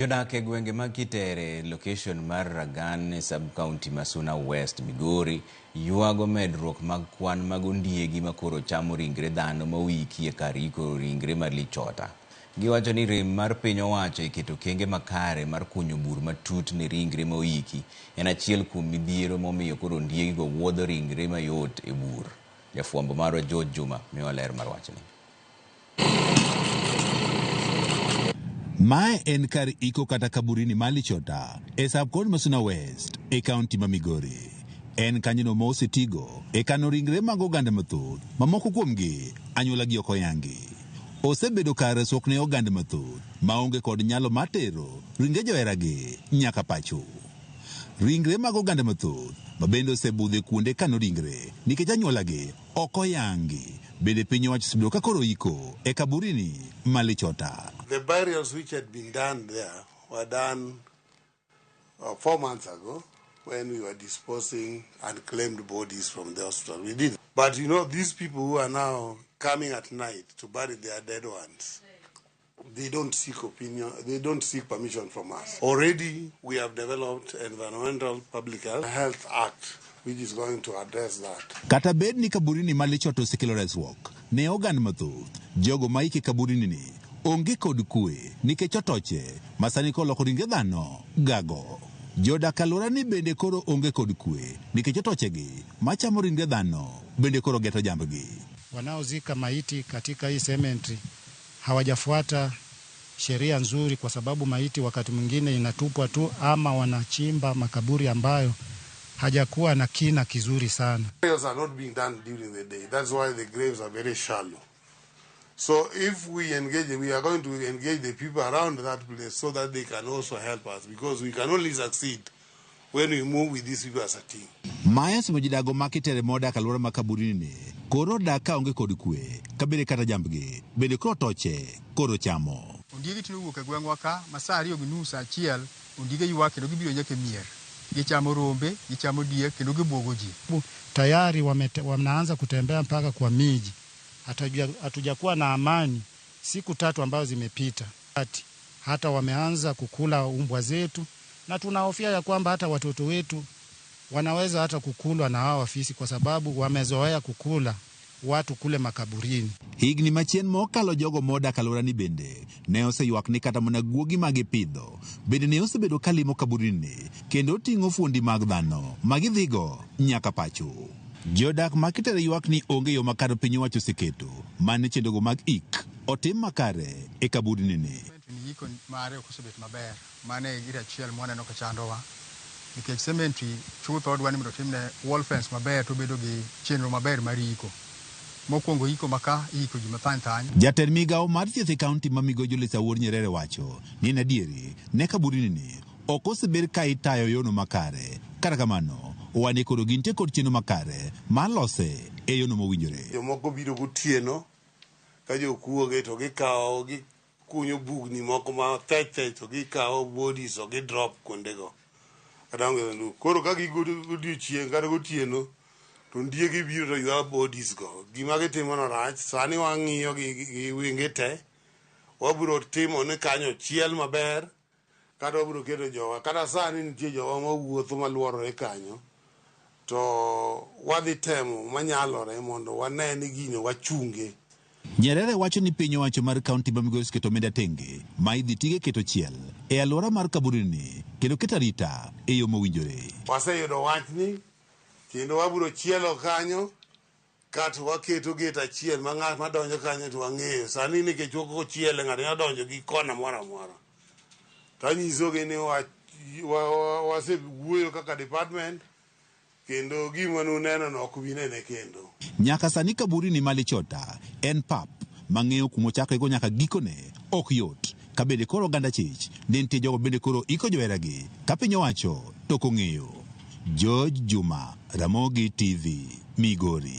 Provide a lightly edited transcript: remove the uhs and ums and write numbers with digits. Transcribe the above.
Jodak e gwenge mag Kitere, location mar Ragan e sub-county ma Suna West, Migori, ywago medruok mag kwan mag ondiegi makoro chamo ringre dhano ma oiki e kar iko ringre mar Lichota. Giwacho ni rem mar piny owacho e keto okenge makare mar kunyo bur matut ne ringre ma oiki en achiel kuom midhiero momiyo koro ondiegigo wuodho ringre mayot e bur. Jafwambo marwa George Juma miyowa ler mar wachni. Mae en kar iko kata kaburini ma Lichota e sub-county ma Suna West e kaunti ma Migori. En kanyono ma osetigo e kano ringre mag oganda mathoth ma moko kuomgi anyuolagi ok oyangi. Osebedo kar resruok ne oganda mathoth maonge kod nyalo mar tero ringre joheragi nyaka pacho. Ringre mag oganda mathoth ma bende osebudho e kuonde kano ringre nikech anyuolagi ok oyangi bende piny owacho osebedo ka koro iko e kaburini ma Lichota. The burials which had been done there were done 4 months ago when we were disposing unclaimed bodies from the hospital. We did. But these people who are now coming at night to bury their dead ones, they don't seek opinion, they don't seek permission from us. Already we have developed Environmental Public Health Act, which is going to address that. Kata bed ni kaburini ma Lichota osekelo resruok ne oganda mathoth, jogo ma ike kaburini ni onge kod kwe nikech otoche ma sani koloko ringre dhano gago. Jodak alwora ni bende koro onge kod kwe nikech otochegi machamo ringre dhano bende koro geto jambgi. Wanaozika maiti katika hii cemetery hawajafuata sheria nzuri, kwa sababu maiti wakati mwingine inatupwa tu ama wanachimba makaburi ambayo hajakuwa na kina kizuri sana. Burials are not being done during the day. That's why the graves are very shallow. So if we engage, we are going to engage the people around that place so that they can also help us, because we can only succeed when we move with these people as a team. Mae osemiyo jodago ma Kitere modak alwora ma kaburini ni koro dak kaonge kod kwe kabende kata jambgi bende koro toche koro chamo. Ondiegi tinde owuok e gweng'wa ka ma sa 2:30, 1:00, ondiege ywak kendo gibiro nyaka e mier. Gichamo rombe, gichamo diek kendo gibuogo ji. Tayari wanaanza kutembea mpaka kwa miji. Hatujakuwa na amani siku 3 ambazo zimepita. Hata wameanza kukula umbwa zetu, na tunahofia ya kwamba hata watoto wetu wanaweza hata kukulwa na hawa fisi, kwa sababu wamezoea kukula watu kule makaburini. Higni machien mokalo jogo modak alworani bende ne oseywak ni kata mana guogi ma gipidho bende ne osebedo kalimo kaburini kendo ting'o fuondi mag dhano ma gidhigo nyaka pacho. Jodak ma Kitere ywak ni onge yo makare piny owacho oseketo mane chenrogo mag ik otim makare e kaburini ni. Cemetery iko mare ok osebet maber. Mano e gir achiel mwaneno ka chandowa. Nikech cemetery chutho dwa ni mondo otimne wall fence maber to obedo gi chenro maber mar iko. Mokwongo iko maka iko ji mathany thany. Jatend migawo mar thieth e kaunti ma Migori Julius Awuor Nyerere wacho ni en adieri ne kaburini ni ok osebed ka itayo yono makare. Kata kamano, wane koro gintie kod chenro makare mar lose e yono mowinjore. Jomoko biro gotieno ka jokuoge to gikawo gikunyo bugni moko ma thech thech to gikawo bodies to gidrop kuondego. Kata onge sanduk. Koro ka godiochieng' kata gotieno to ondiegi biro to ywa bodies go. Gima gitimo no rach. Sani wang'iyo gi wenge te. Wabiro timo ni kanyo chiel maber kata wabiro keto jowa. Kata sani nitie jowa mawuotho maluorore kanyo. To wadhi temo manyalore mondo wane ni gino wachunge. Nyerere wacho ni piny owacho mar kaunti ma Migori oseketo omenda tenge ma idhi tige keto chiel e alwora mar kaburini kendo keto arita e yo mowinjore. Waseyudo wachni kendo wabiro chielo kanyo kato waketo gate achiel ma ng'at madonjo kanyo to wang'eyo. Sani nikech ok ochiele, ng'ato nyalo donjo gi kona moro amora. To anyisogi ni wasewuoyo kaka department kendo gima nuneno no ok bi nene kendo. Nyaka sani kaburini ma Lichota en pap ma ng'eyo kumochakego nyaka gikone ok yot. Ka bende koro oganda chich ni nitie jogo bende koro iko joheragi ka piny owacho to ok ong'eyo. George Juma, Ramogi TV, Migori.